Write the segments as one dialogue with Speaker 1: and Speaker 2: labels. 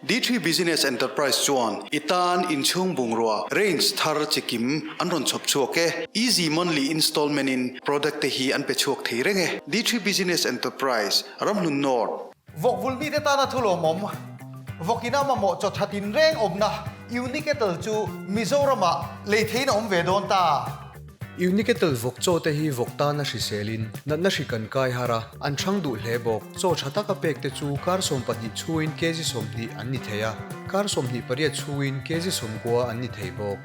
Speaker 1: D-Three Business Enterprise chuan i tan inchhung bungrua range thar chikim an rawn chhawp chhuak e. Easy monthly installment in product te hi an pe chhuak thei reng e. D-Three Business Enterprise, Ramhlun North.
Speaker 2: Vawk vulmite tana thu lawmawm, vawk ina mamawh chaw tha tinreng awmna Unicattle chu Mizoramah lei theiin a awm ve dawn ta.
Speaker 3: Unicattle vawk chaw te hi vawk tana hriselin natna hri kan kai har a, an hrang duh hle bawk. Chaw tha taka pek te chu kar 12 chhungin kg 20 an ni thei a, kar 28 chhungin kg 90 an ni thei bawk.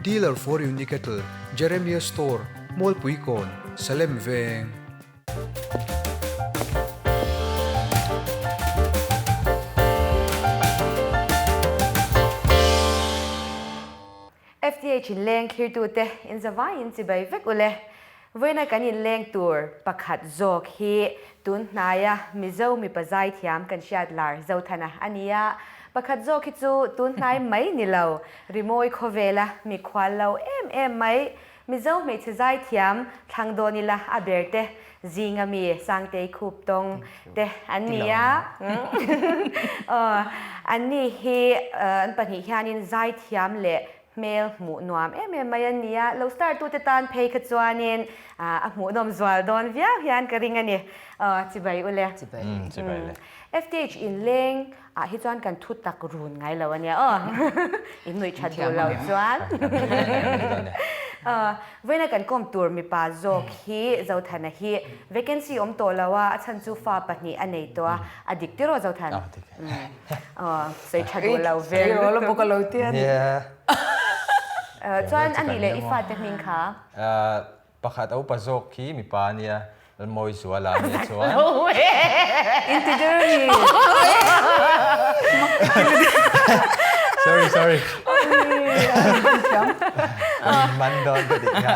Speaker 3: Dealer for Unicattle, Jeremiah Store, Mualpuikawn, Salem Veng.
Speaker 4: FDA thinleng thlirtute inzavaiin chibai vek ule. Vawiina kan inleng tur pakhat zawk hi tun hnaia Mizo mipa zaithiam kan hriat lar Zothana a ni a. Pakhat zawk hi chu tun hnai mai ni lo, rimawi khawvela mikhual lo em em mai Mizo hmeichhe zaithiam thlang dawn ila a ber te zinga mi Sangtei Khup Tawng te an ni a. Aw, an ni hi an pahnih hianin zaithiam leh hmel hmuh nuam em em mai an ni a. Lo star tute tan phei kha chuanin a hmuhnawm zual dawn viau hian ka ring a ni. Aw, chibai u le.
Speaker 5: Chibai. Chibai le.
Speaker 4: FTH inleng ah hi chuan kan thu tak run ngai lo a nia aw. In nuih that duh loh chuan. Vawiina kan kawm tur mipa zawk hi Zothana hi vacancy awm tawh lo a, a chhan chu fa pahnih a nei tawh a, a dik tir aw Zothan?
Speaker 5: A dik.
Speaker 4: Aw, sawi tha duh lo vel. Chuan a nih leh i fate hming kha?
Speaker 5: Pakhat a upa zawk khi mipa a nia, Lalmawizuala a nia chuan.
Speaker 6: Integer a ni.
Speaker 5: Sorry, sorry. Man dawn ka tih kha.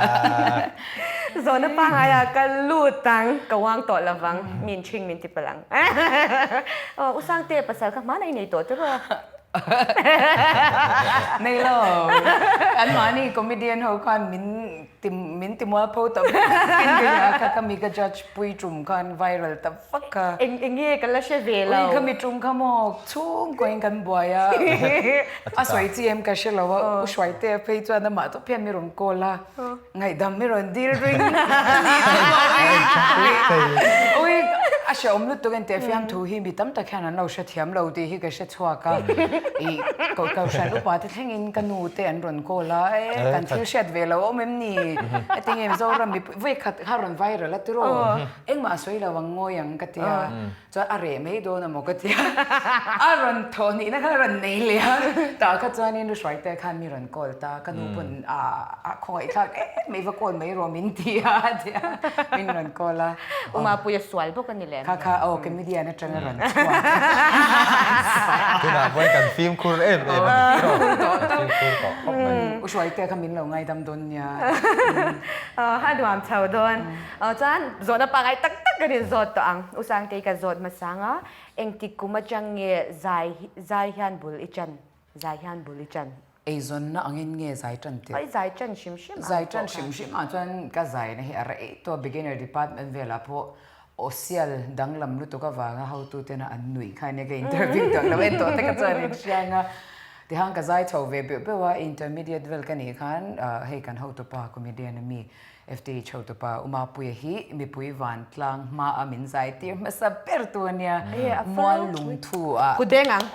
Speaker 4: Zawhna pangngai ah ka lut ang, ka uang tawh lovang, min ṭhing min ti palh ang. Aw, U Sangte, pasal kha hmanah i nei tawh tiraw?
Speaker 6: Nei lo. Anmahni comedian ho khan min ti min ti mualpho ta vak in ka hria kha ka mi ka judge pui tum khan viral ta vak kha.
Speaker 4: Eng eng nge ka la hre ve lo.
Speaker 6: Ui ka mi tum kha maw chhungkaw in kan buai a. A sawi chi em ka hre lo a u Hruaitea phei chuan amah tawp hian mi rawn call a ngaihdam mi rawn dil ring ui a hreawm lutuk en teh fiamthu hi mi tam tak hian an lo hrethiam lo tih hi ka hre chhuak a i kohhran upa te thlengin ka nu te an rawn call a e kan thil hriat ve lo awm em ni heti nge Mizoram mipui vawi khat kha rawn viral a tiraw engmah a sawi lo ang ngawi ang ka tia Chuan a reh mai dawn amaw ka ti a, a rawn thawh nihna kha a rawn nei leh a, tah kha chuanin lu hruaite khan mi rawn call ta, ka nu pawn a khawngaihthlak em mai va call mai rawh min ti a a ti a, min rawn call a.
Speaker 4: U Mapuia sual bawk a ni lem.
Speaker 6: Kha kha aw comedian atanga rawn chhuak.
Speaker 5: Tunah pawhin kan fimkhur em em a ni tawh, kan fimkhur tawh khawp mai.
Speaker 6: U Hruaite kha min lo ngaidam dawn nia.
Speaker 4: A nuam chho dawn. Chuan zawhna pangngai tak tak kan inzawt tawh ang. U Sangtei ka zawt hmasang a, engtik kum atang nge zai zai hian bul i chan? Zai hian bul i chan?
Speaker 6: Eizawnna angin nge zai tan tirh?
Speaker 4: Oi zai tan hrim hrim ang
Speaker 6: Zai tan hrim hrim ah chuan ka zaina hi a rei tawh a, beginner department velah pawh osial danglam lutuk avanga hotutena an nuih kha ania ka interview tak lo en tawh te kha chuan in hriang a. Tihan ka zai chho ve beuh beuh a, intermediate vel ka nih khan hei kan hotupa comedian a mi FTH hotupa Umapuia hi mipui vantlang hmaa min zai tir hmasa ber tu a nia, mual lungthu ah.
Speaker 4: Kut deng ang.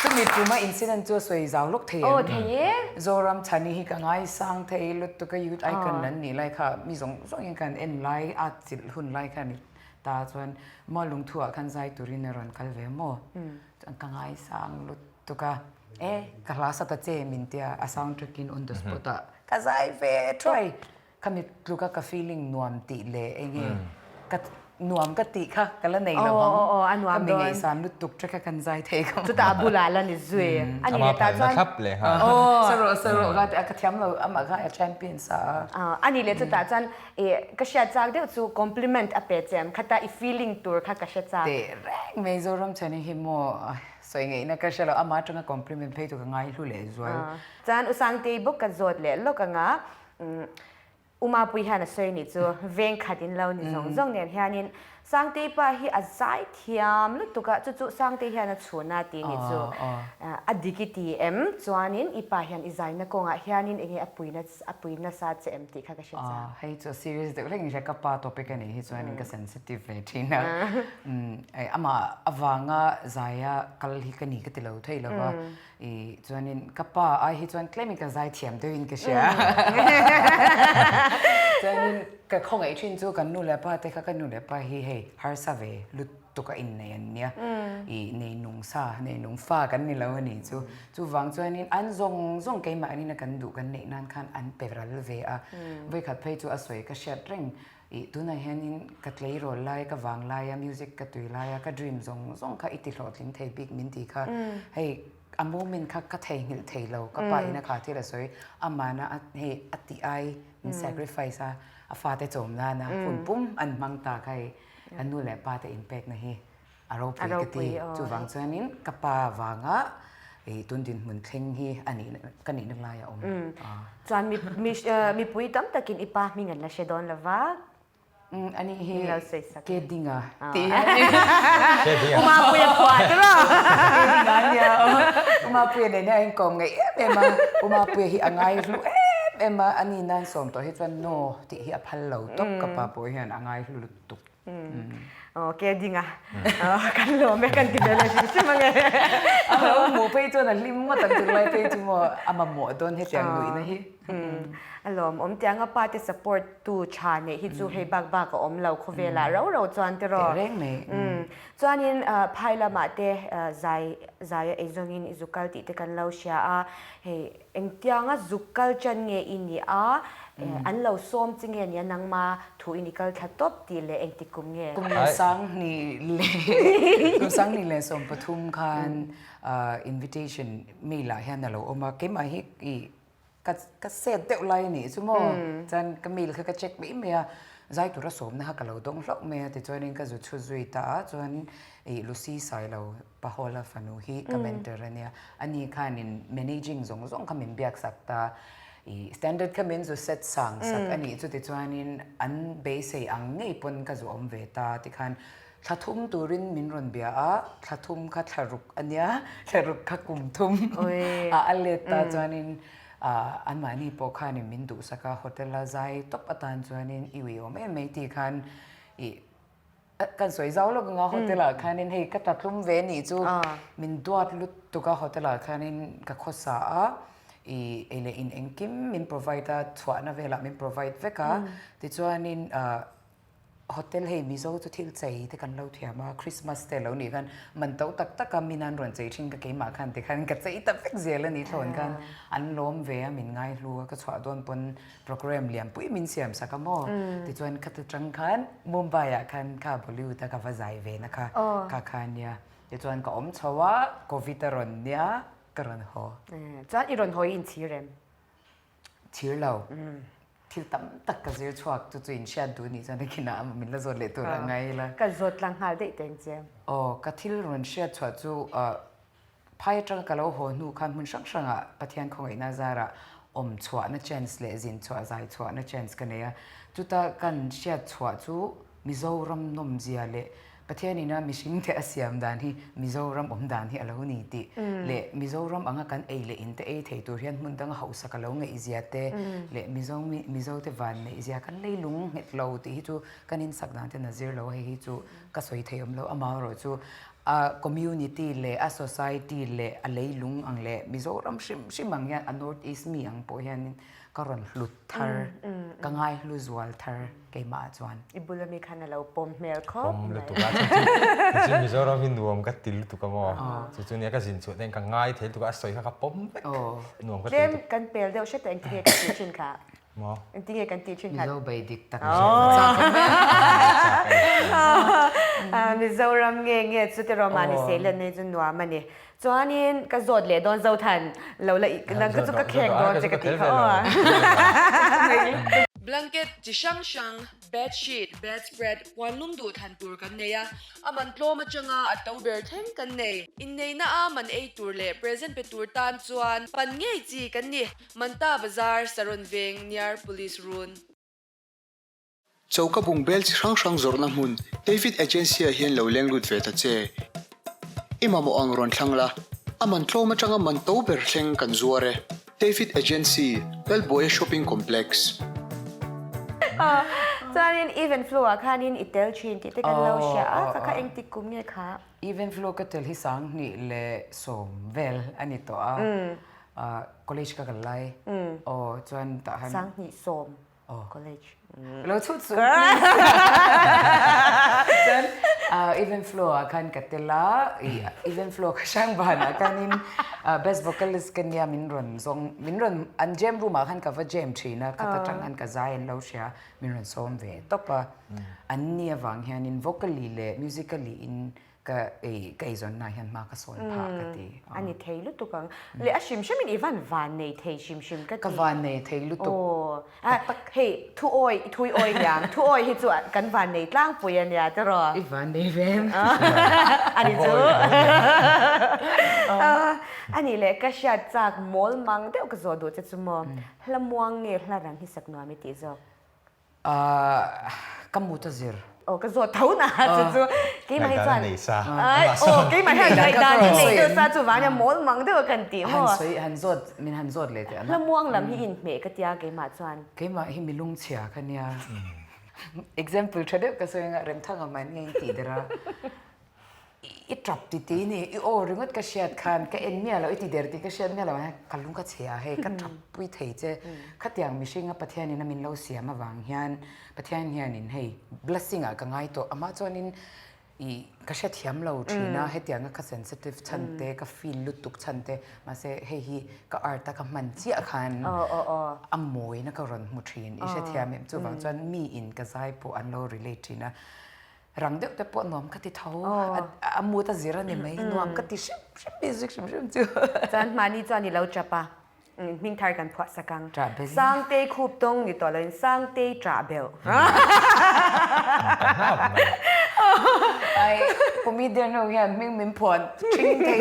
Speaker 6: Chumi tuma incident chu a sawi zau lawk thei em?
Speaker 4: Aw thei e.
Speaker 6: Zoram Chhani hi ka ngaisang thei lutuk a, youth icon an nih lai kha mi zawng zawngin kan en lai a chilh hun lai kha a ni ta chuan mual lungthu ah khan zai turin a rawn kal ve maw? Chuan ka ngaisang lutuk a, e ka hla sa ta che min tia a soundtrack in on the spot ah Ka zai ve thuai. Khami tluka ka feeling nuam tih leh enge ka nuam ka tih kha ka la nei lo ang. Ka mi ngaihsan lutuk che kha kan zai thei ka.
Speaker 4: Chutah a bulah la ni zui. A ni leh tah chuan.
Speaker 6: Sa rawh sa rawh ka ti a ka thiam lo amah kha a champion sa
Speaker 4: a. A ni leh chutah chuan i ka hriat chak deuh chu compliment a pe che em khata i feeling tur kha ka hre chak.
Speaker 6: Teh reng mai Zoram chhani hi maw sawi ngaihna ka hre lo amah atanga compliment phei chu ka ngai hlu leh zual.
Speaker 4: Chuan U Sangtei bawk ka zawt leh lawk anga U Mapui hian a sawi nih chu veng khat in lo ni zawng zawng nen hianin Sangtei pa hi a zai thiam lutuk a, chu chu Sangtei hian a chhun a tih nih chu. A dik i ti em? Chuanin i pa hian i zaina kawngah hianin enge a puina a pui nasa che em tih kha ka hre chang.
Speaker 6: Hei chu a serious deuh hlek in hria, ka pa topic a nih hi chuanin ka sensitive ve thin a. Amah avanga zaia kal hi ka ni ka ti lo thei lo va, I chuanin ka pa ai hi chuan tlemin ka zai thiam deuhin ka hria. Chuanin ka khawngaih thin chu kan nu leh pa te kha ka nu leh pa hi hei harsa ve lutuk a innei an nia. I nei nung sa, nei nung fa kan ni lo a nih chu. Chuvang chuanin an zawng zawng keimahnin a kan duh kan neih nan khan an pe ral ve a. Vawikhat phei chu a sawi ka hriat reng I tunah hianin ka tleirawl lai, ka vang laia music ka tui laia ka dream zawng zawng kha i ti hlawhtling thei bik min ti kha. Hei a moment kha ka theihnghilh thei lo, ka pa in a kha thil a sawi, amana a hei a tih ai min sacrifice a, a fate chawm nana hun pum an hmang ta kha hei kan nu leh pa te inpekna hi a ropui ka ti. Chuvang chuanin ka pa vanga i tun dinhmun thleng hi a nih ka nihna lai a awm.
Speaker 4: Chuan mipui tam takin i pa hming an la hre dawn lo va.
Speaker 6: Ani hi Ke Dinga tih a ni.
Speaker 4: U Mapuia phuah te maw?
Speaker 6: Ke Dinga a nia. U Mapuia nen hian a inkawm ngaih em em a. U Mapuia hi a ngaihlu em em a. Ani nan sawm tawh hi chuan no tih hi a phal lo tawp ka pa pawh hian a ngaihlu lutuk.
Speaker 4: Aw ke ding a kan lawm e kan ti ve leh hrim hrim ange.
Speaker 6: A lo hmuh phei chuan a hlim ngawt ang tunlai phei chu maw a mamawh dawn hetiang nuihna hi.
Speaker 4: A lawmawm tiang a pa te support tu tha neih hi chu hei bak bak a awm lo khawvelah rau rau chuan tiraw.
Speaker 6: Tehreng mai.
Speaker 4: Chuanin phai lamah te zai zaia eizawngin i zuk kal tih te kan lo hria a hei Engtianga zuk kal chan nge i nih a, an lo sawm chi nge nia nangma thu in i kal thla tawp tih leh engtik kum nge?
Speaker 6: Kum sanghnih leh kum sanghnih leh 13 khan invitation mail ah hian a lo awm a, keimah hi i ka ka set deuh lai a nih chu maw, chuan ka mail kha ka check mai mai a, zai tura sawmna kha ka lo dawng hlauh mai a, tichuanin ka zu chhut zui ta a, chuan i Lucy Sailo Pahola fanu hi ka mentor a nia. Ani khanin managing zawng zawng kha min biak sak ta. I standard kha min zu set sang sak a nih chuti chuanin an beisei ang ngei pawn ka zu awm ve ta tikhan thla thum turin min rawn bia a, thla thum kha thla ruk a nia, thla ruk kha kum thum a a let ta chuanin anmahni pawh khanin min duhsak a, hotel a zai tawp atan chuanin i uiawm em mai tih khan i Kan sawi zau lawk anga hotel ah khanin hei ka tatlum ve nih chu min duat lutuk a hotel ah khanin ka khawsa a i ei leh in engkim min provide a chhuahna velah min provide vek a tichuanin hotel hei Mizo chu thil chei te kan lo thiam a Christmas te lo nih khan man to tak tak a min an rawn chei thin ka keimah khan tikhan ka chei ta vek zel a nih thlawn khan an lawm ve a min ngaihlu a ka chhuah dawn pawn Program lianpui min siam sak a maw? Tichuan khata tang khan Mumbai ah khan kha Bollywood a ka va zai ve na kha kha kha nia. Tichuan ka awm chho a, Covid a rawn nia, ka rawn haw.
Speaker 4: Chuan i rawn haw i inchhir em?
Speaker 6: Chhir lo. Thil tam tak ka zir chhuak chu chu inhriat duh nih chuan nakinah min la zawt leh tur a ngai ila.
Speaker 4: Ka zawt tlang nghal daih teng che.
Speaker 6: Aw, ka thil rawn hriat chhuah chu Phai atanga ka lo haw hnu khan hmun hrang hrangah Pathian khawngaihna zarah awm chhuahna chance leh zin chhuah zai chhuahna chance ka nei a. Chuta kan hriat chhuah chu Mizoram nawmzia leh Pathian ina mihring te a siam dan hi Mizoram awm dan hi a lo ni tih leh Mizoram anga kan ei leh in te ei thei tur hian hmun danga hausak a lo ngeihzia te leh Mizo Mizo te van neihzia kan leilung nghet lo tih hi chu kan insak dan ten a zir lo a hei hi chu ka sawi thei awm lo. Amaherawhchu A community leh a society leh a leilung ang leh Mizoram hrim hrim ang hian a North East mi ang pawh hianin ka rawn hlut thar, ka ngaihlu zual thar keimah ah chuan.
Speaker 4: I bula mi khan a lo pawm hmel khawp
Speaker 5: mai. Pawm lutuk a, chu chu chu Mizoram hi nuam ka ti lutuk a maw? Chu chu nia ka zin chhuah ten ka ngai thei lutuk a, a sawi kha ka pawm vek. Nuam ka ti lutuk.
Speaker 4: Tlem kan pel deuh hret a engtinge ka tih thin kha?
Speaker 5: Maw?
Speaker 4: Engtinge kan tih thin khat?
Speaker 6: Mizo bei dik tak
Speaker 4: Mizoram nge nge chu tiraw mahni seilen nei chu nuam a ni. Chuanin ka zawt leh dawn Zothan lo la nang kha chu ka khek dawn che ka tih kha aw.
Speaker 7: Blanket chi hrang hrang, bed sheet, bed spread, puan lum duh thlan tur kan nei a, a man tlawm atanga a to ber thleng kan nei. Inneihna a man ei tur leh present pe tur tan chuan pan ngei chi kan ni. Manta Bazar, Saron Veng, near Police Run.
Speaker 3: Choka bungbel chi hrang hrang zawrhna hmun David Agency ah hian lo leng lut ve ta che. I mamawh ang rawn thlang la, a man tlawm atanga man to ber thleng kan zuar e. David Agency, Lalbuaia Shopping Complex.
Speaker 4: Chuanin Even Flow ah khanin i tel thin tih te kan lo hria a, ka kha engtik kum nge kha?
Speaker 6: Even Flow ka tel hi 2010 vel a ni tawh a, college ka kal lai aw chuan tah han.
Speaker 4: 2010. College.
Speaker 6: Lo chhut suh please. Chuan Even Flow ah khan ka tel a, Even Flow ka hrang banah khanin best vocalist ka nia min rawn zawng min rawn an jam room ah khan ka va jam thin a, khata tang khan ka zai an lo hria min rawn sawm ve tawp a. An ni avang hianin vocally leh musically in Ka ei ka eizawnna hian hma ka sawn phah ka ti.
Speaker 4: A ni thei lutuk ang. Leh a hrim hrimin i van van nei thei hrim hrim ka ti.
Speaker 6: Ka van nei thei lutuk.
Speaker 4: Aw. Hei thu awi i thui awi niang. Thu awi hi chu kan van nei tlangpui a nia tiraw.
Speaker 6: I van nei ve em?
Speaker 4: A ni chu. A nih leh ka hriat chak mawl mang deuh ka zawh duh che chu maw. Hla muang nge hla rang hi sak nuam i tih zawk?
Speaker 6: Ka mut a zir.
Speaker 4: Aw ka zawt tho na chu chu keimah hi chuan
Speaker 5: Ngaihdan a nei sa.
Speaker 4: Aw keimah hian ngaihdan a nei deuh sa chu vang hian mawl mang deuh a kan tih maw.
Speaker 6: Han sawi han zawt min han zawt leh teh ang a.
Speaker 4: Hla muang lam hi inhmeh ka tia keimah chuan.
Speaker 6: Keimah hi mi lungchhia ka nia. Example tha deuh ka sawi anga Remthanga mah nge in tih der a. I tap ti ti ni, i aw ringawt ka hriat khan ka en miah lo, i ti der tih ka hriat miah lo hian ka lung ka chhe a hei ka tap pui thei che. Khatiang mihringa Pathianin a min lo siam avang hian Pathian hianin hei blessing ah ka ngai tawh amah chuanin i ka hrethiam lo thin a, hetianga ka sensitive chhan te, ka feel lutuk chhan te mahse hei hi ka art a ka hman chiah khan a mawina ka rawn hmu thin i hrethiam em chuvang chuan miin ka zai pawh an lo relate thin a. Rang deuh te pawh nuam ka ti tho, a mut a zir a ni mai, nuam ka ti hrim hrim music hrim hrim chu.
Speaker 4: Chuan hmani chuan i lo tap a, hming thar kan phuah sak ang. Sangtei khup tawng ni tawh loin Sangtei ṭah beuh.
Speaker 6: Ai, comedian ho hian hming min phuah ṭhing thei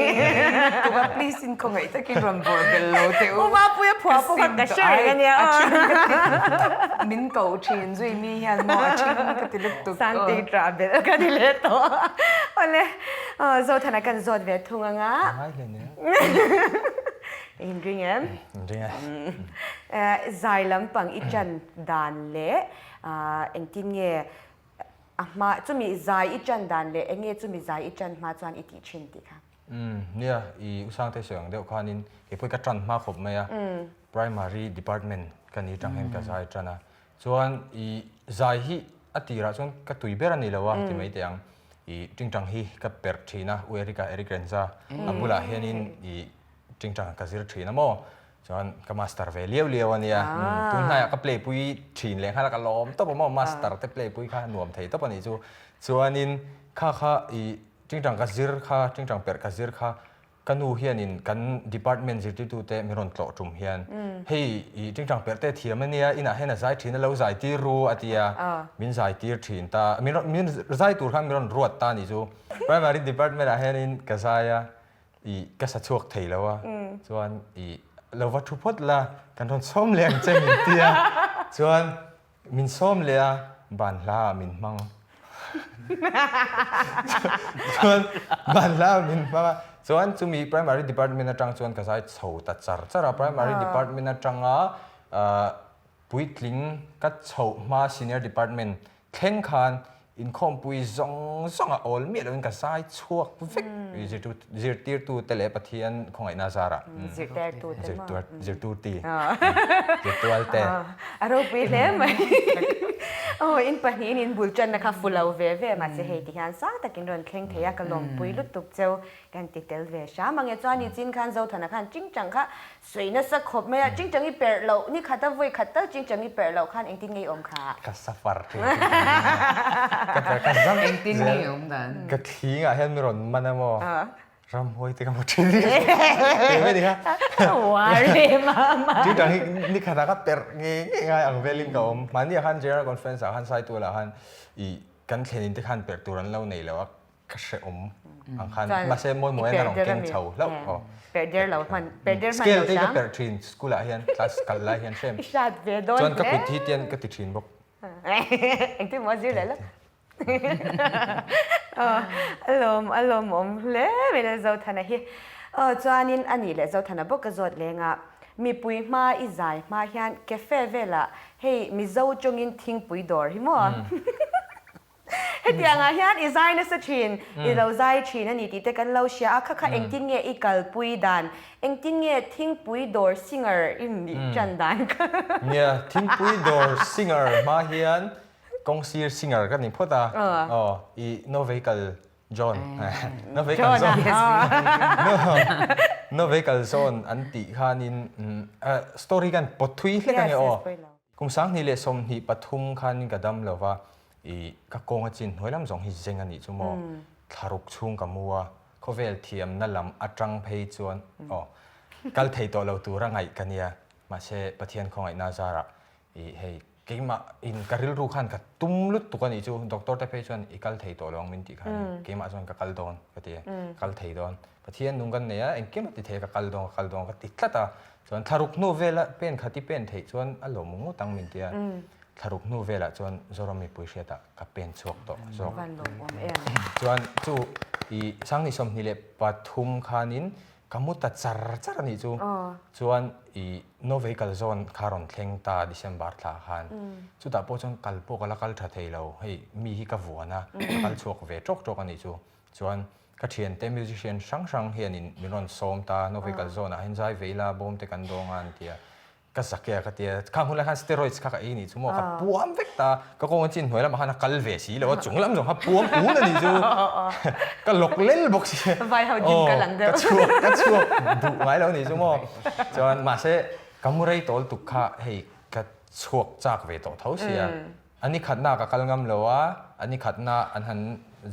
Speaker 6: lutuk a, please in khawngaih takin rawn bawrh belh lo teh u.
Speaker 4: U Mapuia phuah pawh kha ka hre reng a nia.
Speaker 6: A ṭhing ka ti lutuk, min koh ṭhin zui mi hian maw a ṭhing ka ti lutuk.
Speaker 4: Sangtei ṭah belh ka ni leh tawh. Awle, Zothana kan zawt ve thung ang a.
Speaker 5: A ngai hle nia.
Speaker 4: In ring em?
Speaker 5: In ring
Speaker 4: e. Zai lampang i ṭan dan leh engtin nge A hma, chumi zai i ṭan dan leh enge chumi zai i ṭan hma chuan i tih ṭhin tih kha?
Speaker 5: Umm, nia, i Usangte sawi ang deuh khanin kei pawh hi ka ṭan hma khawp mai a, Primary Department ka ni ṭang hian ka zai ṭan a. Chuan i zai hi a tirah chuan ka tui ber a ni lo a ti mai teh ang. I ṭingṭang hi ka perh ṭhin a, U Eric-a, Eric Renza, a bulah hianin i ṭingṭang ka zir ṭhin a maw? Chuan ka master ve liau liau a nia. Tun hnaiah ka play pui thin leh nghal a, ka lawm tawp a maw, master te play pui kha nuam thei tawp a nih chu. Chuanin kha kha i tingtang ka zir kha, tingtang perh ka zir kha, ka nu hianin kan department zirtirtute min rawn tlawh tum hian hei i tingtang perh te thiam a nia, inah hian a zai thin a, lo zai tir ru a ti a, min zai tir thin ta, min rawn min zai tur khan min rawn ruat ta a nih chu. Primary department ah hianin ka zai a, I ka sa chhuak thei lo a, chuan i lo va thu phawt la, kan rawn sawm leh ang che min ti a, chuan min sawm leh a, ban hla ah min hmang. Chuan ban hla ah min hmang a, chuan chumi primary department atang chuan ka zai chho ta char char a, primary department atanga Puitling ka chhoh hma Senior Department thleng khan inkhawmpui zawng zawng a awl miah loin ka zai chhuak vek zirtirtute leh Pathian khawngaihna zarah zirtirtu zirtualte.
Speaker 4: A ropui hle mai. Aw in pahnihin in bul tanna kha fu lo ve ve mahse hei ti hian sang takin rawn thleng thei a ka lawmpui lutuk cheu kan ti tel ve hram ang e. Chuan i chin khan Zothana khan chingchang kha Sawi nasa khawp mai a, chingchang i perh loh, ni khat a vawi khat tal chingchang i perh loh khan engtin nge i awm kha?
Speaker 5: Ka suffer thin thin a, ka perh ka zam
Speaker 6: Engtin nge i awm dan?
Speaker 5: Ka thling ah hian mi rawn man a maw, ramhuai te ka hmu thin tih mai ni kha.
Speaker 4: Wari mama.
Speaker 5: Chingchang hi ni khat ah ka perh nge nge ngai ang velin ka awm. Mahni ah khan General Conference ah khan Saitual ah khan i kan thlen in te khan perh tur an lo nei lo a, Ka hrehawm ang khan mahse mawi mawi a rawn keng chho hlauh aw.
Speaker 4: Perh der lo hman perh der hman lo
Speaker 5: Scale te ka perh thin school ah hian class kal lai hian hrem.
Speaker 4: I hrat ve dawn
Speaker 5: hle. Chuan ka kut hi tian ka ti thin bawk.
Speaker 4: Engtin maw a zir leh lo. A lawm a lawmawm hle mai leh Zothana hi. Aw chuanin a nih leh Zothana bawk ka zawt leng a, mipui hma i zai hma hian cafe velah hei Mizo tawngin thingpui dawr hi maw? Hetiangah hian i zai nasa thin, i lo zai thin a ni tih te kan lo hria a, kha kha engtin nge i kalpui dan, engtin nge thingpui dawr singer i nih tan dan kha?
Speaker 5: Nia, thingpui dawr singer hma hian kawngsir singer ka ni phawt a, aw i no vehicle John, no vehicle zone, no vehicle zone an tih khanin story kan pawt thui hlek a nge aw. Kum 2023 khanin ka dam lo va, i ka kawng a chin hnuai lam zawng hi zeng a nih chu maw? Thlaruk chhung ka mu a, khawvel thiamna lam atang phei chuan aw kal thei tawh lo tur a ngaih ka nia, mahse Pathian khawngaihna zarah i hei keimah in ka rilru khan ka tum lut tuk a nih chu, doctor te phei chuan i kal thei tawh lo ang min tih khan keimah chuan ka kal dawn ka ti a, kal thei dawn. Pathian nung kan nei a, engkim a ti thei a, ka kal dawn, ka kal dawn ka ti tlat a. Chuan thlaruk hnu vela pen khat i pen theih chuan a lawm ngawt ang min ti a. Thlaruk hnu velah chuan Zoram mipui hriatah ka pen chhuak tawh zawk. Chuan chu i 2023 khanin ka mu ta char char a nih chu. Chuan i no vehicle zone kha rawn thleng ta December thla khan. Chutah pawh chuan kal pawh ka la kal tha thei lo. Hei mi hi ka vuan a, ka kal chhuak ve tawk tawk a nih chu. Chuan ka thiante musician hrang hrang hianin min rawn sawm ta, no vehicle zone ah hian zai ve ila bawm te kan dawng a an ti a, ka zak e a ka ti a, khang hunlai khan steroids kha ka ei nih chu maw, ka puam vek ta, ka kawng a chin hnuai lamah khan a kal ve si lo a, chung lam zawng kha puam un a nih chu, ka lawk lel bawk si a,
Speaker 4: Vai ho gym kal ang deuh.
Speaker 5: Ka chhuak ka chhuak duh ngai lo nih chu maw, chuan mahse ka mu rei tawl tuk kha hei ka chhuak chak ve tawh tho sia. A ni khatna ka kal ngam lo a, a ni khatna an han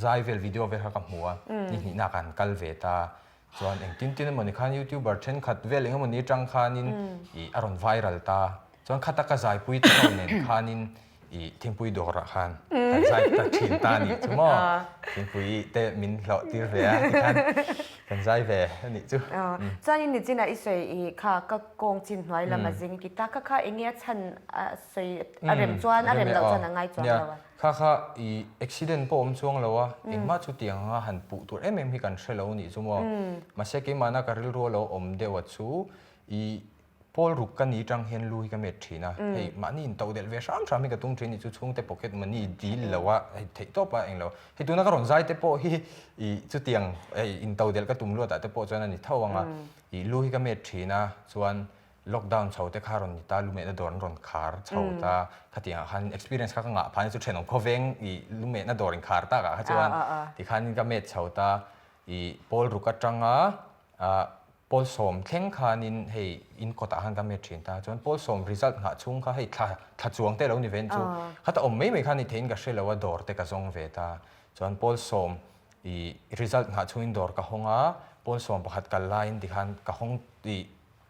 Speaker 5: zai vel video vel kha ka hmu a, ni hnihna ka han kal ve ta. Chuan engtin tin emawni khan youtuber thenkhat vel eng emawni atang khanin ih a rawn viral ta. Chuan khata ka zaipui te ho nen khanin ih thingpui dawrah khan kan zai ta thin ta a nih chu maw. Thingpui te min hlawh tir ve a tikhan kan zai ve a nih chu.
Speaker 4: Chuanin nichinah i sawi ih kha ka kawng chin hnuai lam a zing i ti ta kha kha enge a chhan a sawi a rem chuan a rem loh chuan a ngai chuang lo a.
Speaker 5: Kha kha i accident pawh awm chuang lo a, engmah chu tiang anga han puh tur em em hi kan hre lo nih chu maw. Mahse keimahna ka rilru a lo awm deuh a chu i pawl ruk ka ni tang hian lu hi ka met thin a, hei mahni in toh delh ve hram hram hi ka tum thin nih chu chhungte pocket money dil lo a, hei theih tawp a englo. Hei tuna ka rawn zai te pawh hi i chutiang hei in toh delh ka tum luat ah te pawh chuan a ni tho ang a, i lu hi ka met thin a chuan Lockdown chho te kha rawn ni ta, lumehna dawr an rawn khar chho ta, khatiangah khan experience kha ka ngah phah a ni chu thenawm khawveng i lumehna dawr in khar takah kha chuan tikhanin ka met chho ta, i pawl ruk atanga pawl sawm thleng khanin hei in kawtah khan ka met thin ta, chuan pawl sawm result nghah chhung kha hei thla thla chuang te lo ni ve chu khata awm mai mai khan ni theiin ka hre lo a dawr te ka zawng ve ta, chuan pawl sawm i result nghah chhungin dawr ka hawng a, pawl sawm pakhat kal laiin tikhan ka hawng i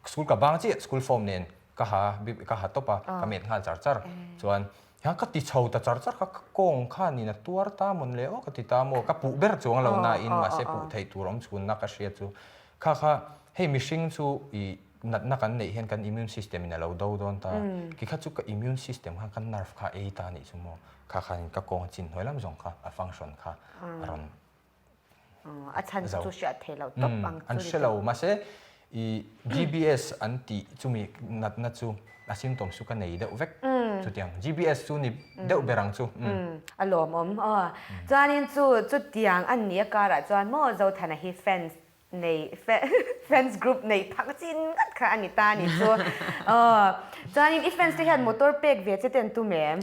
Speaker 5: School ka bang chiah school form nen ka ha ka ha tawp a ka met nghal char char chuan hian ka ti chho ta char char kha ka kawng khan in a tuar ta mawn le aw ka ti ta maw ka puh ber chuang lo na in mahse puh theih tur awm chhun na ka hria chu kha kha hei mihring chu i natna kan neih hian kan immune system in a lo do dawn ta ki kha chu ka immune system khan ka nerve kha ei ta nih chu maw kha khan ka kawng chin hnuai lam zawng kha a function kha a rawn
Speaker 4: A chhan chu hriat thei lo tawp ang chu.
Speaker 5: An hre lo mahse i GBS an tih chumi natna chu a symptoms chu ka nei deuh vek chutiang GBS chu ni deuh ber ang chu.
Speaker 4: A lawmawm aw. Chuanin chu chutiang an nih a karah chuan maw Zothana hi fans nei fans group nei phak chin ngat kha a ni ta a ni chu. Aw chuanin i fans te hian motor pek ve che te an tum em?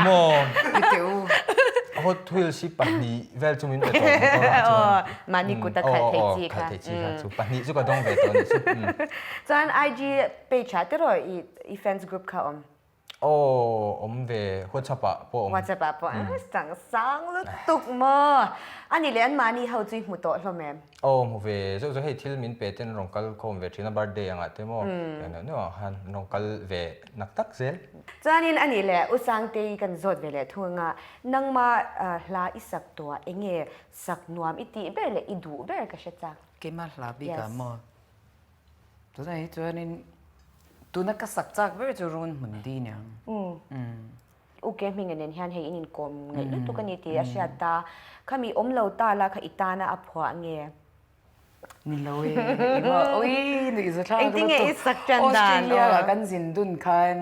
Speaker 5: Maw Hot Wheels hi pahnih vel chu min pe tawh motor ah chuan.
Speaker 4: Mahni kut a khalh thei chi kha.
Speaker 5: Khalh thei chi kha chu pahnih chu ka dawng ve tawh a ni chu.
Speaker 4: Chuan IG page ah te rawh i fans group kha awm.
Speaker 5: Aw awm ve WhatsApp ah pawh awm.
Speaker 4: WhatsApp ah pawh a chang sang lutuk maw. Ani leh an mahni ho chu i hmu tawh hlawm em?
Speaker 5: Aw hmu ve zeuh zeuh hei thil min pe ten rawn kal khawm ve thin a birthday angah te maw tiang neuh neuh ah khan rawn kal ve nak tak zel.
Speaker 4: Chuanin ani leh U Sangtei kan zawt ve leh thung anga nangma hla i sak tuah enge sak nuam i tih ber leh i duh ber ka hre chak.
Speaker 6: Keimah hla bik ah maw? Tunah hi chuanin. Tuna ka sak chak ber chu Run hmun di niang.
Speaker 4: UK hminga nen hian hei in inkawm ngaih lutuk a ni tih a hriat ta. Khami awm lo ta la kha i tana a phuah nge?
Speaker 6: Ni lo e, engmaw ui nuih za thlak lutuk.
Speaker 4: Engtin nge i sak tan dan?
Speaker 6: Australia ah kan zin dun khan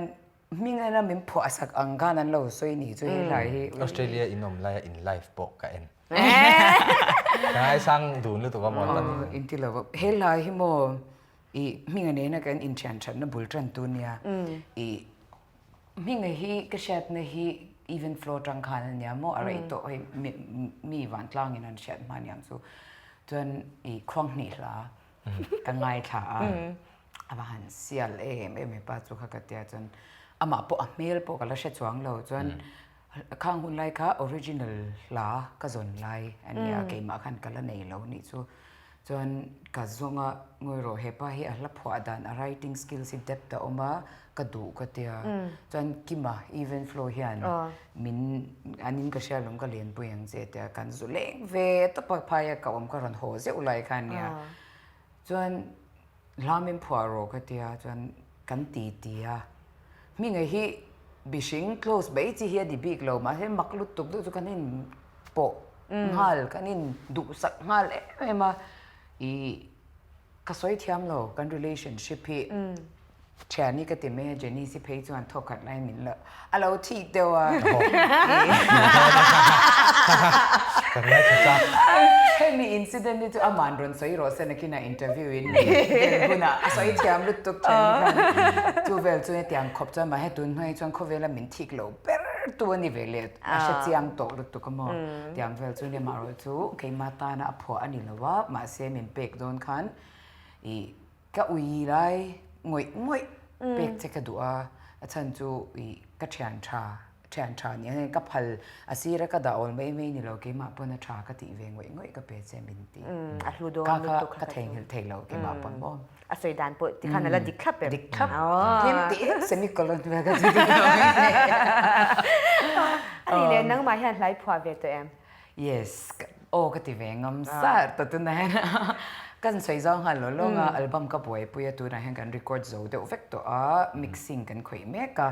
Speaker 6: hminga na min phuah sak ang khan an lo sawi ni chu he hlai hi.
Speaker 5: Australia in awm laia in live pawh ka en. Ka ngaisang dun lutuk a mawn pahnih.
Speaker 6: Inti lo va, he hlai hi maw i hminga nena kan inthian thatna bul tan tu nia. I Hminga hi ka hriatna hi even flow tang khan a nia maw a rei tawh hei mi vantlangin an hriat hma aniang chu chuan i khuang hnih hla ka ngaithla a a va han sial em em hepa chu kha ka tia chuan amah pawh a hmel pawh ka la hre chuang lo chuan khang hun lai kha original hla ka zawn lai a nia keimah khan ka la nei lo nih chu Chuan ka zawnga ngawi rawh hepa hi a hla phuah dan a writing skills hi depth a awm a ka duh ka tia chuan Kima even flow hian min an in ka hria lawm ka lenpui ang che tia kan zu leng ve tawp a phaia ka awm ka rawn haw zeuh lai kha ania chuan hla min phuah rawh ka tia chuan kan ti ti a hminga hi mihring close mai chi hi a ni bik lo mahse mak lutuk deuh chu kan in pawh nghal kan in duhsak nghal em em a ih ka sawi thiam lo kan relationship hi thiani ka ti mai a Janice i phei chuan thawk khat lai min lo a lo thik deuh a hemi incident hi chu aman rawn sawi rawh se nakinah interview in vel hunah a sawi thiam lutuk thiani khan chu vel chu hetiang khawp chuan mahse tun hnuai chuan khawvela min thik lo ber tu a ni ve leh a hre chiang tawh lutuk a maw tiang vel chu nia marawh chu keimah tana a phuah a ni lo a mahse min pek dawn khan ih ka ui lai ngawih ngawih pek che ka duh a a chhan chu ih ka thian tha thian tha nia hei ka phal a sira ka dah awl mai mai ni lo keimah pawn a tha ka tih ve ngawih ngawih ka pe che min ti
Speaker 4: a hlu dawn lutuk
Speaker 6: ka theihnghilh thei lo keimah pawn maw
Speaker 4: A sawi dan pawh tikhan a la dik thlap em?
Speaker 6: Dik thlap. Tlem tih em semicolon vel ka zir lo.
Speaker 4: A nih leh nangmah hian hlai phuah ve tawh em?
Speaker 6: Yes, aw ka ti ve ngam sar ta tunah hian kan sawi zau nghal lo lawng a, album ka buaipui a tunah hian kan record zo deuh vek tawh a, mixing kan khawih mek a,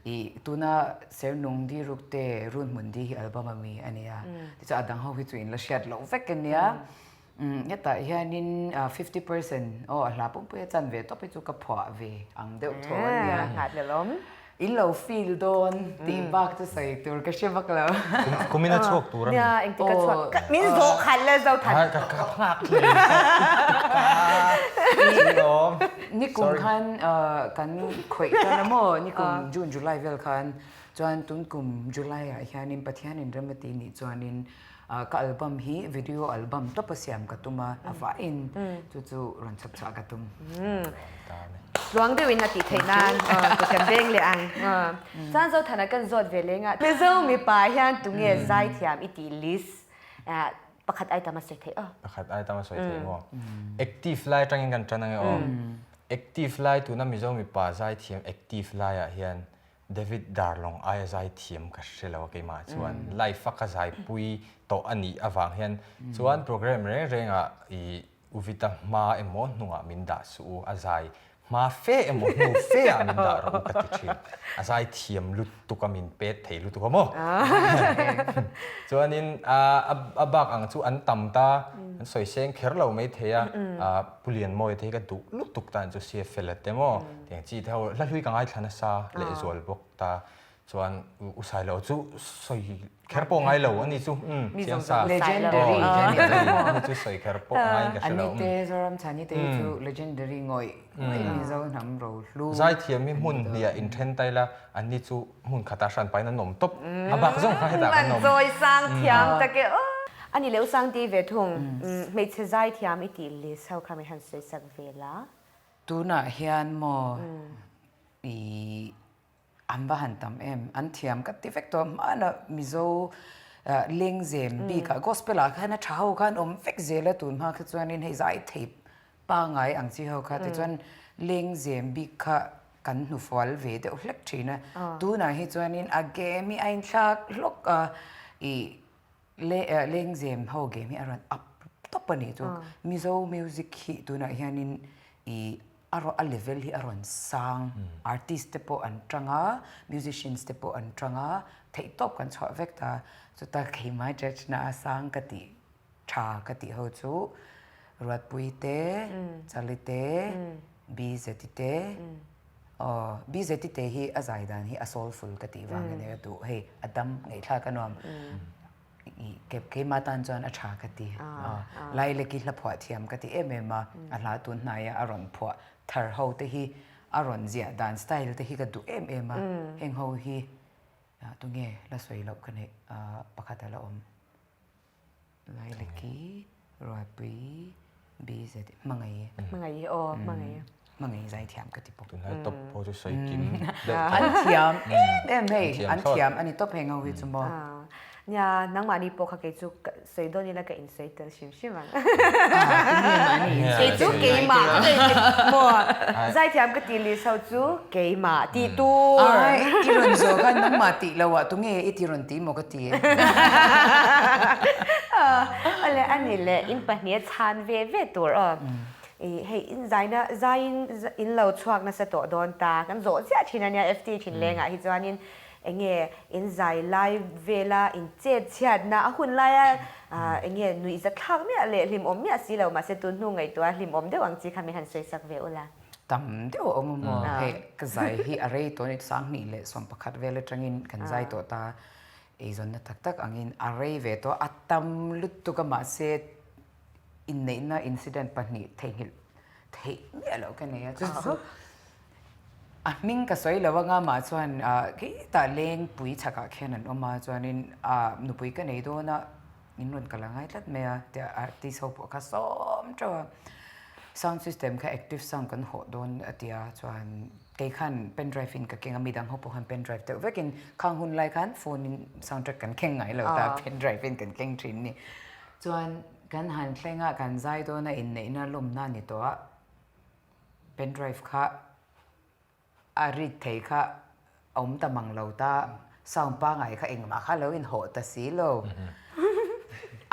Speaker 6: ih tuna Sernung Di Ruk te Runhmun Di hi album ami a nia, tichuan a dang ho hi chu in la hriat loh vek a nia. Hetah hianin 50% aw a hla pumpuia chan ve tawp hi chu ka phuah ve ang deuh tho a nia.
Speaker 4: Nghahhlelawm.
Speaker 6: In lo feel dawn tih bak chu sawi tur ka hre vak lo.
Speaker 5: Kumin a chhuak tur a mi.
Speaker 4: Nia engtik a chhuak. Min zawh khat le zo that.
Speaker 5: Ka nghak hle.
Speaker 6: Nikum khan kan khawih tan a maw nikum June July vel khan chuan tun kum July ah hianin Pathianin rem a tih nih chuanin Ka album hi video album tawp a siam ka tum a, a vaiin chu chu rawn chhawp chhuah ka tum.
Speaker 4: Tluang deuhin a tih theih nan ka kan beng leh ang. Chuan Zothana kan zawt ve leng a. Mizo mipa hian tunge zaithiam i tih list pakhat ai tam a sawi theih aw.
Speaker 5: Pakhat ai tam a sawi theih maw? Active lai atangin kan tan ange aw. Active lai tuna Mizo mipa zaithiam active laiah hian David Darlong aia zai thiam ka hre lo a keimah chuan live a ka zaipui tawh a nih avang hian chuan program reng rengah i Uvita hma emaw hnungah min dah suh u, a zai hma fe emaw hnu fe ah min dah rawh u ka ti thin. A zai thiam lutuk a min pet thei lutuk a maw? Chuanin a bak ang chu an tam ta, an sawi seng kher lo mai thei a, Pu Lianmawia te hi ka duh lutuk ta an chu CFL a te maw? Tiang chi te ho hla hlui ka ngaithla nasa leh zual bawk ta chuan u Sailo chu sawi kher pawh ngai lo ani chu umm chiang sa
Speaker 6: Legendary
Speaker 5: ani chu sawi kher pawh ngai in ka hre lo
Speaker 6: Ani te Zoram Chhani te hi chu legendary ngawih ngawih Mizo hnam ro hlu
Speaker 5: Zaithiam hi hmun hniah inthen ta ila anni chu hmun khatah hran pahin an awm tawp a bak zawng kha hetah kan awm.
Speaker 4: Man chawi sang thiam tak e aw. Ani leh u Sangti ve thung hmeichhe zaithiam i tih list ho kha min han sawi sak ve la.
Speaker 6: Tunah hian maw i an va han tam em, an thiam ka ti vek tawh hmanah Mizo lengzem bikah gospel ah khan a tha ho khan awm vek zel a tun hma kha chuanin hei zai thei pangai ang chi ho kha tichuan lengzem bik kha kan hnufual ve deuh hlek thin a tunah hi chuanin a game hi a inthlak hlawk a i Lengzem ho game hi a rawn up tawp a nih chu. Mizo music hi tunah hianin i. A a level hi a rawn sang. Artist te pawh an tang a, musicians te pawh an tang a, theihtawp kan chhuah vek ta. Chuta keimah judge na a sang ka tih tha ka tih ho chu Ruatpui te, Chali te, Bzeti te, aw Bzeti te hi a zai dan hi a soulful ka tih vang a nia ka duh. Hei a dam ngaihthlak a nuam. Keimah tan chuan a tha ka ti. Laileki hla phuah thiam ka ti em em a, a hla tun hnaia a rawn phuah thar ho te hi a rawn ziah dan style te hi ka duh em em a, heng ho hi tunge la sawi loh ka neih pakhat a la awm. Laileki, Ruatpui, BZ, Hmangaih.
Speaker 4: Hmangaih aw, Hmangaih.
Speaker 6: Hmangaih zaithiam ka ti bawk.
Speaker 5: Tunlai top pawh chu sawi kim deuh tawh.
Speaker 6: An thiam em em hei, an thiam a ni tawp hei ngo hi chu maw.
Speaker 4: Nia, nangmahni pawh kha kei chu sawi dawn ila ka insawi tel hrim hrim ang.
Speaker 6: Kei
Speaker 4: chu keimah ka maw zaithiam ka tih list ho chu keimah tih tur.
Speaker 6: Ai, i rawn zawh khan nangmah tih loh ah tunge i ti rawn ti maw ka ti.
Speaker 4: Awle a ni le, in pahniha chhan ve ve tur aw. I hei in zaina zaiin in lo chhuak nasa tawh dawn ta, kan zawh chiah thin a nia FT thin lengah hi chuanin enge in zai lai vela in chet chhiatna a hun laia enge nuih za thlak miah leh hlimawm miah si lo mahse tun hnu ngaihtuah hlimawm deuh ang chi kha min han sawi sak ve ula.
Speaker 6: Tam deuh a awm a maw hei ka zai hi a rei tawh a ni 20 leh 11 vel atangin kan zai tawh ta eizawnna tak tak angin a rei ve tawh a tam lutuk a mahse inneihna incident pahnih theihnghilh theih miah loh ka nei a, chu chu a hming ka sawi lo anga mah chuan khitah lengpui chhakah khian an awm a chuanin nupui ka nei dawn a in rawn kal a ngai tlat mai a tia artist ho pawh kha sawm teuh a sound system kha active sound kan hawh dawn a tia chuan kei khan pen drive in ka keng a midang ho pawh khan pen drive deuh vekin khang hun lai khan phone in sound track kan keng ngai lo ta pen drive in kan keng thin ni. Chuan kan han thleng a, kan zai dawn a inneihna lawmna a ni tawh a, pen drive kha a rit thei kha a awm ta mang lo ta, sound pangai kha engmah kha lo inhawh ta si lo.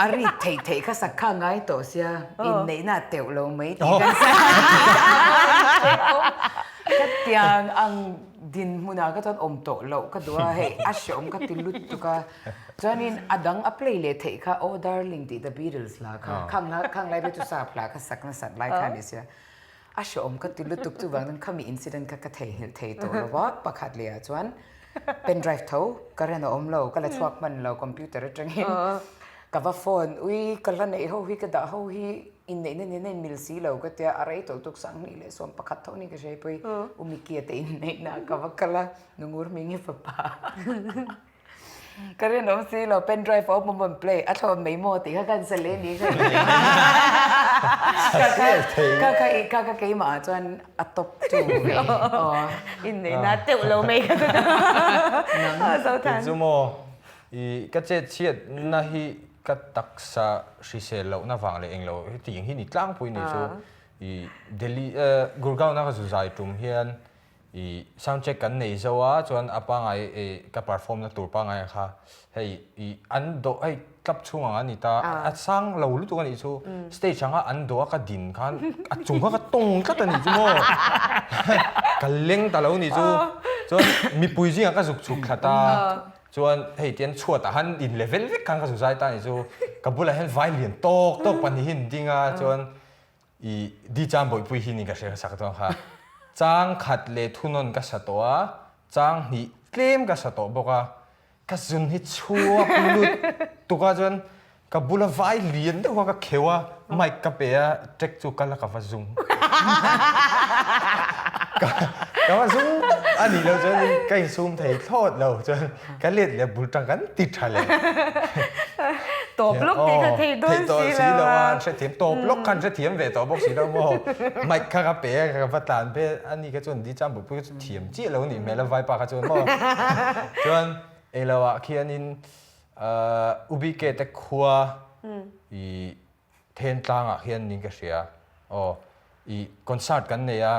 Speaker 6: A rit theih theih kha sak kha a ngai tawh sia, inneihna a teuh lo mai tih kan sa. Ka tiang ang dinhmunah kha chuan awm tawh loh ka duh a, hei a hreawm ka ti lut tuk a. Chuanin a dang a play leh theih kha Oh Darling tih The Beatles hla kha khang hla khang lai chu sap hla kha sak nasat lai kha a ni sia. A hreawm ka ti lutuk chuvang chuan khami incident kha ka theihnghilh thei tawh lo va, pakhat leh ah chuan pen drive tho current a awm lo ka la chhuak hman lo computer atangin ka va phone ui ka hla neih ho hi ka dah ho hi inneihna nen a inmil si lo ka tia a rei tawh tuk 2011 tho ni ka hre pawh i U Mickey-a te inneihna ah ka va kal a Nungur Hmingi fapa. Ka rinawm si lo, pen drive a awm awm an play, a thlawn mai maw tih kha kan sa leh ni kha. Ka ka ka ka keimah ah chuan a top tu ve. Aw.
Speaker 4: Inneihna teuh lo mai kha chu. Zothan.
Speaker 5: Kei chu maw i ka chet chhiatna hi ka taksa hrisel lohna vang leh englo hetiang hi ni tlangpui ni chu i Delhi Gurgaon a ka zu zai tum hian I sound check kan nei zo a chuan a pangai i ka perform na tur pangai ang kha hei i an dawh hei club chhung ang a ni ta a sang lo lutuk a nih chu stage anga an dawh a ka din khan a chung kha ka tawng tlat a nih chu maw ka leng ta lo a nih chu chuan mipui zingah ka zuk chhuk thlat a chuan hei tian chhuatah khan in level vek khan ka zuk zai ta a nih chu ka bulah hian vai lian tawk tawk pahnih hi an ding a chuan I di chang bawihpui hi ni ka hre sak chuan kha chang khat leh thunawn ka sa tawh a, chang hnih tlem ka sa tawh bawk a, ka zun hi chhuak lut tuk a chuan ka bula vai lian deuh kha ka kheuh a, mic ka pe a, track chu kal a ka va zum ka va zum tawp a nih loh chuan ka insum thei thlawt lo chuan ka let leh bul tang kan ti tha leh.
Speaker 4: Tawp lawk tih kha thei dawn si lo a.
Speaker 5: An hrethiam tawp lawk kha an hrethiam ve tawh bawk si lo maw. Mic kha ka pe a ka va tlan ve a ni kha chuan di chang bupui kha chu thiam chiah lo nih hmel a vaipa kha chuan maw. Chuan englo ah khianin Ubike te khua i Then tlangah hian niin ka hria. Aw, i concert kan nei a,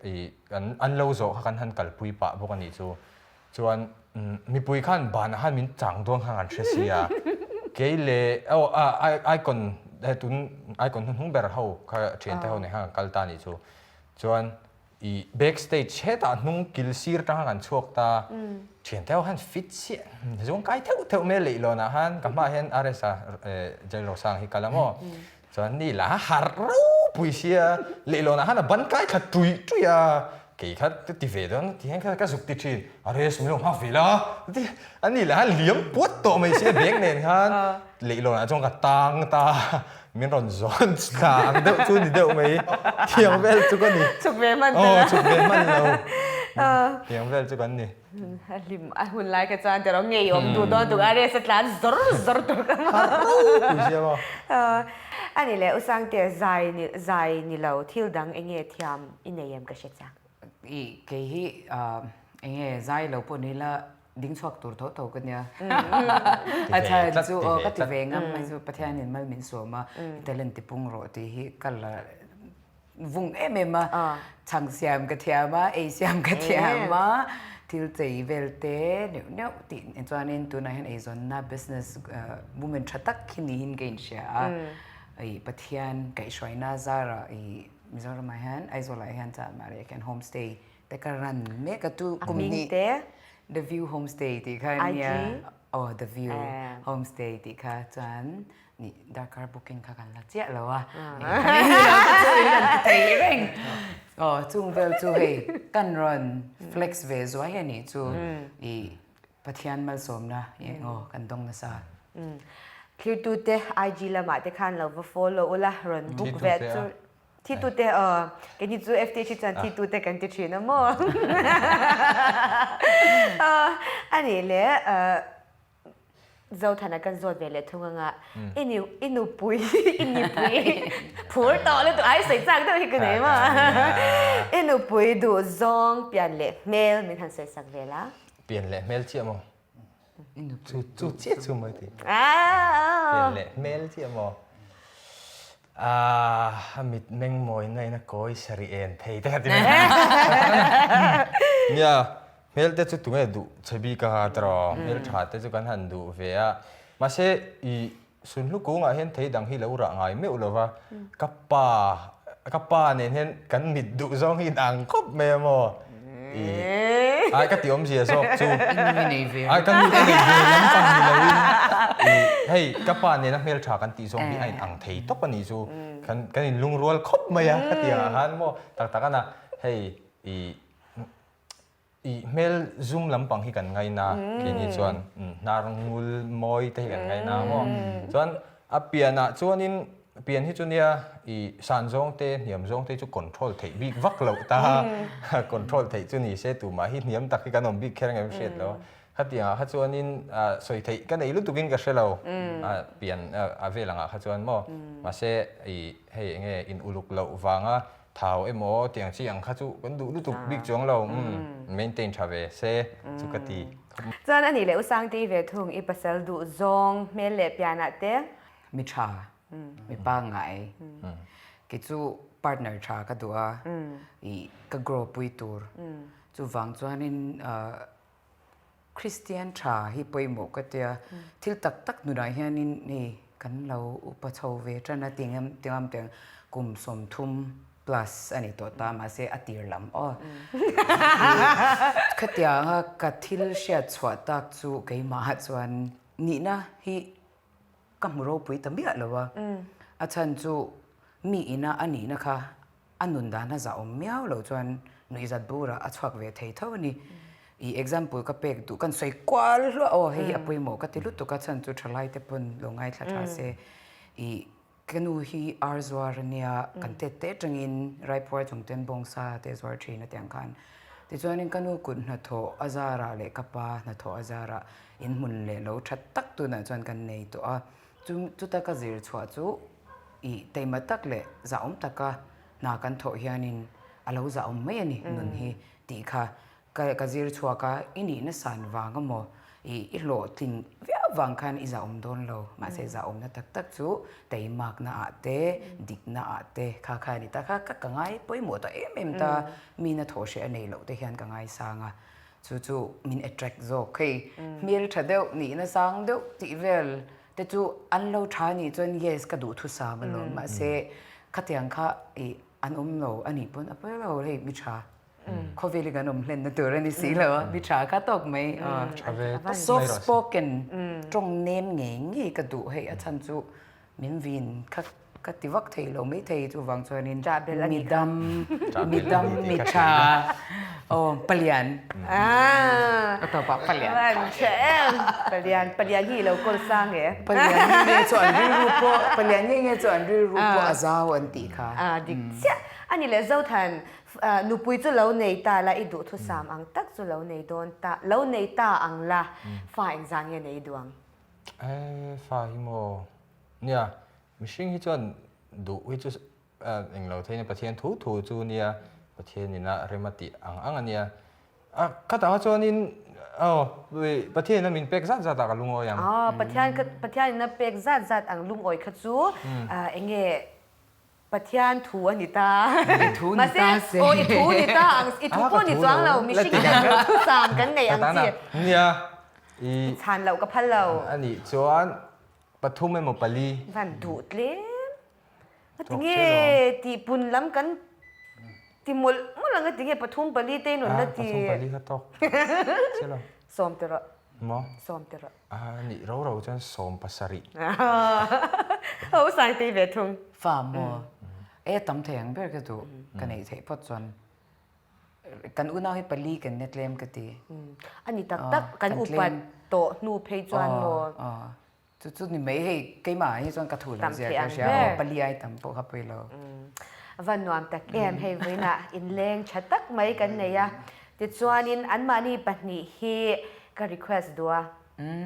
Speaker 5: i kan an lo zawh kha kan han kalpui pah bawk a nih chu. Chuan mipui khan banah khan min chang dawn khan kan hre si a. Kei leh aw a icon tun icon hnuhnung ber ho kha thiante ho nen khan kan kal ta a nih chu. Chuan i back stage hetah hnung kil sir atanga kan chhuak ta thiante ho khan fit chiah zuang kai theuh theuh mai a leihlawn ah khan ka hmaah hian RS-a Jailrosang hi kal a maw chuan ni la harh ropui sia leihlawn ah khan a ban kai thla tuih tuih a kei kha ka ti ve dawn ti hian ka zuk ti thin RS min lo nghak ve la ti a ni la liam puat tawh mai sia bag nen khan leihlawn ah chuan ka tang ta. Min rawn zawn thla ang deuh chu ni deuh mai. Thiang vel chu ka ni.
Speaker 4: Chhuk ve hman ta la.
Speaker 5: Aw, chhuk ve hman lo. Thiang vel chu kan ni.
Speaker 4: A hlim a hun lai kha chuan tiraw ngei awm duh dawn tuk a race a tlan zawr zawr tur ka maw.
Speaker 5: Har ropui sia maw.
Speaker 4: A ni le, U Sangte, zai ni zai ni lo thil dang eng nge thiam i nei em ka hre chak.
Speaker 6: I kei hi eng nge zai lo pawh ni la Ding chhuak tur tho tho ka nia. A chhan chu aw ka ti ve ngam mai chu Pathianin mal min sawm a, i talent ti pung rawh tih hi ka la vung em em a. Chhang siam ka thiam a, ei siam ka thiam a, thil chei vel te neuh neuh tih chuanin tunah hian eizawnna business woman tha tak hi niin ka inhria a. I Pathian kaihhruaina zarah i Mizoramah hian Aizawlah hian Chahmahriah hian homestay Te ka ran mek a tu kum hnih The View Homestay tih kha ania aw The View Homestay tih kha chuan nih darkar booking kha kan la chiah lo a thei reng aw chung vel chu hei kan rawn flex ve zuai a nih chu i Pathian malsawmna eng aw kan dawng nasa.
Speaker 4: Thirtute IG lamah te khan lo va follow ula rawn book ve chu Thi tute aw, keini chu FTH hi chuan thi tute kan ti thin a maw? A nih le, Zothana kan zawt ve leh thung anga, i ni i nupui i nipui phur tawh lutuk ai sawi chak deuh hi ka nei maw? I nupui duh zawng pian leh hmel min han sawi sak ve la.
Speaker 5: Pian leh hmel chiah maw? Chu chu chiah chu maw ti. Pian leh hmel chiah maw? A mit meng mawi na in a kawi sarih en thei te kha ti mai. Nia, hmel te chu tunge duh che bik a tiraw? Hmel tha te chu kan han duh ve a. Mahse i Sunhlu kungah hian thei dang hi lo rah ngai meuh lo va, ka pa ka pa nen hian kan mit duh zawng hi inang khawp mai a maw? I ai ka ti awmzia zawk chu ai ka nu ka nei ve lampang ni loin i hei ka pa nena hmeltha kan tih zawng hi a inang thei tawp a nih chu kan kan inlungrual khawp mai a ka ti angah khan maw tak tak a na hei i I hmel zum lampang hi kan ngaina keini chuan hnar ngul mawi te hi kan ngaina maw. Chuan a pianah chuanin pian hi chu nia i san zawng te hniam zawng te chu control theih bik vak loh ta control theih chu ni se tumah hi hniam tak hi kan awm bik kher ang em hriat lo. Khatiangah kha chuanin sawi theih ka nei lutukin ka hre lo pian a vel angah kha chuan maw. Mahse i hei enge in uluk loh vanga Thau emaw tiang chi ang kha chu kan duh lutuk bik chuang lo, umm maintain tha ve se chu ka ti.
Speaker 4: Chuan a nih leh U Sangtei ve thung i pasal duh zawng hmel leh pianah te.
Speaker 6: Mi tha, mi pangngai. Kei chu partner tha ka duh a, i ka grow pui tur. Chuvang chuanin Kristian tha hi pawimawh ka tia, thil tak tak nunah hianin hei kan lo upa chho ve tan a ti ngam ti ngam teh ang kum 30 plus a ni tawh ta mahse a tir lam aw. Khatianga ka thil hriat chhuah tak chu keimah chuan nihna hi ka hmu ropui ta miah lo a, a chhan chu mi ina a nihna kha A nun dan a zahawm miau lo chuan nuihzat burah a chhuak ve thei tho a ni. I example ka pek duh kan sawi kual hluah aw hei hi a pawimawh ka ti lutuk a chhan chu thalai te pawn lo ngaithla tha se. I ka nu hi ar zuar a nia kan tet te atangin Raipur chung ten bawngsa te zuar thin a tiang khan. Tichuanin ka nu kut hnathawh a zarah leh ka pa hnathawh a zarah in hmun leh lo tha tak tunah chuan kan nei tawh a. Chu chuta ka zir chhuah chu I taima tak leh zahawm taka hna kan thawh hianin a lo zahawm mai a ni nun hi tih kha ka ka zir chhuak a, i nihna san vang emaw i i hlawhtlin viau vang khan i zahawm dawn lo mahse zahawmna tak tak chu taimakna ah te dikna ah te kha kha a ni ta kha ka ka ngai pawimawh ta em em ta mina thawh hreh a nei loh te hian ka ngaisang a chu chu min attract zawk hei hmel tha deuh nihna sang deuh tih vel Te chu an lo tha nih chuan yes ka duh thusam alawm mahse khatiang kha i An awm lo a nih pawn a pawi lo hei mi tha khawvel hi kan awm hlenna tur a ni si lo a mi tha kha tawk mai soft spoken tawng nem ngei ngei ka duh hei a chhan chu min vin kha ka ti vak thei lo mai thei chuvang chuanin mi dam mi dam mi tha aw palian ka tawpah palian
Speaker 4: palian palian hi i lo kawl sang e.
Speaker 6: Palian nge nge chu an rilru pawh Palian nge nge chu an rilru pawh a zau an tih kha.
Speaker 4: A dik chiah. A ni leh Zothan, nupui chu lo nei ta la, i duhthusam ang tak chu lo nei dawn ta, lo nei ta ang la, fa engzah nge nei duh ang?
Speaker 5: E, fa hi maw? Nia, mihring hi chuan duh hi chu englo theiin Pathian thu thu chu nia, Pathian ina rem a tih ang ang a nia. A khatah chuanin aw Pathian in a min pek zat zat ah ka lungawi ang.
Speaker 4: Aw Pathian kha Pathian in a pek zat zat ang lungawi kha chu enge Pathian thu a ni ta.
Speaker 6: I thu ni ta se.
Speaker 4: Mahse aw i thu ni ta ang i thu pawh ni chuang lo mihring in an duhthusam kan nei ang chi.
Speaker 5: Nia
Speaker 4: i chhan loh ka phal lo.
Speaker 5: Anih chuan pathum emaw pali.
Speaker 4: Van duh tlem. Tinge tih pun lam kan ti mawlh mawlh ang a tinge pathum pali te in rawn la ti.
Speaker 5: Pathum pali kha tawk. Chelo.
Speaker 4: Sawm ti rawh.
Speaker 5: Maw?
Speaker 4: Sawm ti rawh.
Speaker 5: A nih ro ro chuan sawm pasarih.
Speaker 4: Ho sang tei ve thung.
Speaker 6: Fa maw? E tam thei ang ber ka duh ka neih theih phawt chuan kan unau hi pali kan nia tlem ka ti.
Speaker 4: A ni tak tak kan upat tawh hnu phei chuan maw?
Speaker 6: Chu chu ni mai hei keimah hi chuan ka thu lo zia ka hria aw pali ai tam pawh kha pawi lo.
Speaker 4: Va nuam tak em hei vawiinah inleng tha tak mai kan nei a tichuanin anmahni pahnih hi ka request duh a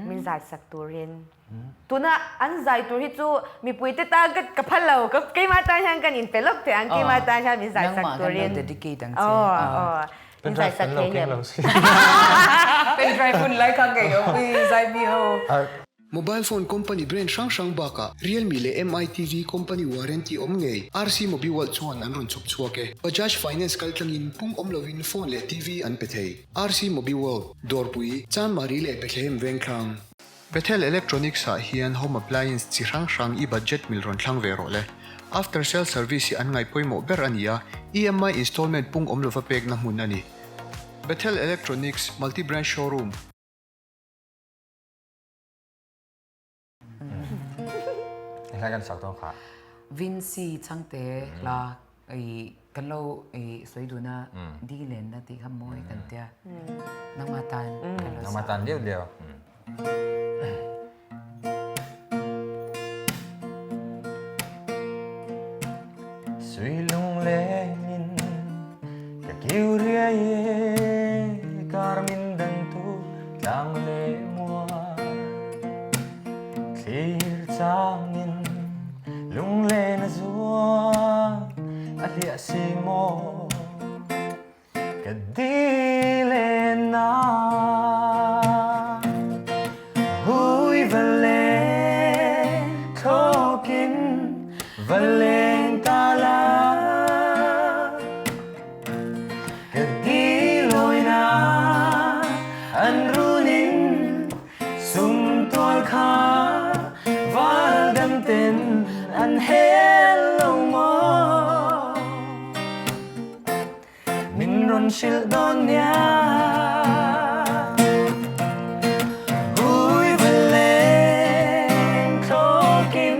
Speaker 4: min zai sak turin tuna an zai tur hi chu mipui te tan ka ka phal lo keimah tan hian kan inpe lawk thei ang keimah tan hian min zai sak turin
Speaker 6: nangmah kan lo dedicate ang che
Speaker 4: aw min zai sak thei ngem.
Speaker 6: Pendrive hun lai kha ngei awm i zai mi ho.
Speaker 3: Mobile phone company brand hrang hrang bakah Realme leh Mi TV company warranty awm ngei RC Mobiworld chuan an rawn chhawp chhuak e. Bajaj Finance kaltlangin pung awm lovin phone leh TV an pe thei. RC Mobiworld, Dawrpui, Chanmari leh Bethlehem Vengthlang. Bethel Electronics ah hian home appliance chi hrang hrang i budget mil rawn thlang ve rawh le. After sale service hi an ngaih pawimawh ber a ni a, EMI installment pung awm lova pekna hmun a ni. Bethel Electronics Multi Brand Showroom.
Speaker 5: Hla kan sak dawn kha.
Speaker 6: Vincy changte hla i kan lo i sawi dun a di len na tih kha mawi kan tia. Nangmah tan kan lo
Speaker 5: Nangmah tan liau liau. Sui lung lengin ka kiu riai e kar min dang tu tlang leh mual thlir changin lunglen a zual a hliah si maw ka dilen na hui va leng thlawkin va leng ta la Ka diloina an runin sumtual kha val dang ten an hel lo maw? Min rawn hrilh dawn nia. Hui va leng thlawkin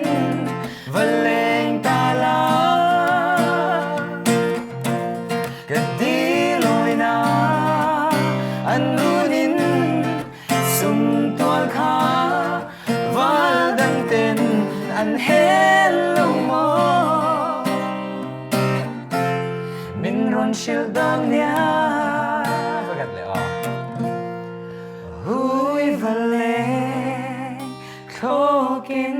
Speaker 5: va leng ta la. Ka dilawina an runin sumtual kha val dang ten an hel lo maw? Min rawn hrilh dawn nia. Pakhat leh aw. Hui va leng thlawkin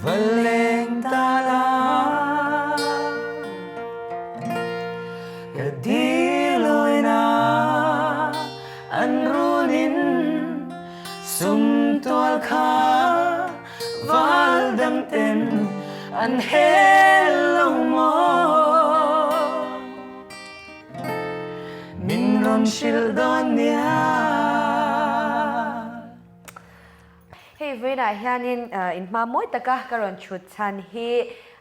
Speaker 5: va leng ta la. Ka dilawina an runin sumtual kha val dang ten an hel lo maw? Min rawn hrilh dawn nia.
Speaker 4: Hei vawiinah hianin inhma mawi taka ka rawn chhut chhan hi.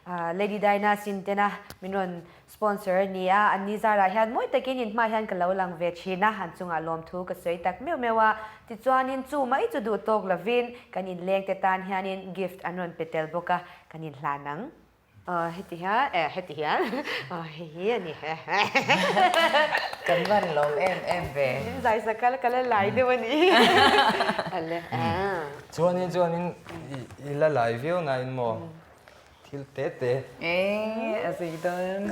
Speaker 4: Lady Diana Sintena min rawn sponsor a ni a, an ni zarah hian mawi takin in hmaah hian ka lo lang ve thin a, an chungah lawmthu ka sawi tak meuh meuh a. Tichuanin chu mai chu duh tawk lovin kan inlengte tan hianin gift an rawn pe tel bawk a, kan inhlan ang. Aw heti hian eh heti hian aw hei hi a ni
Speaker 6: Kan van lawm em em ve.
Speaker 4: Min zai sak a ka la lai deuh a ni. Ale ah.
Speaker 5: Chuanin chuanin i la lai viau nain maw thil te te.
Speaker 6: Eh a zei dawn.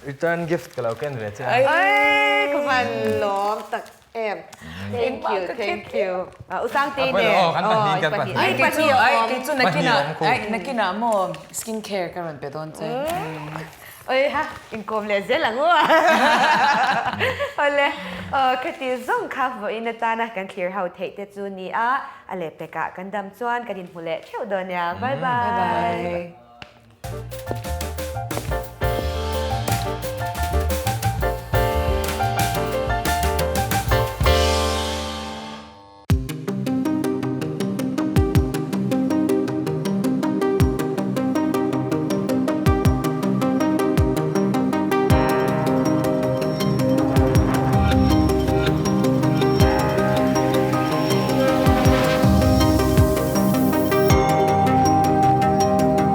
Speaker 5: Return gift ka lo ken ve che a.
Speaker 4: Ai ka van lawm tak Em. Thank you, thank you. U Sangtei nen.
Speaker 5: Aw, kan pahnih, kan pahnih.
Speaker 6: Ai, kei chu, ai, kei chu nakinah, ai, nakinah maw skin care ka rawn pe dawn che.
Speaker 4: Oi ha, inkawm leh zel ang u. Awle, aw, khati zawng kha vawiin atana kan thlir ho theih te chu ni a, a lehpekah kan dam chuan kan inhmu leh theuh dawn nia. Bye bye.
Speaker 6: Bye bye.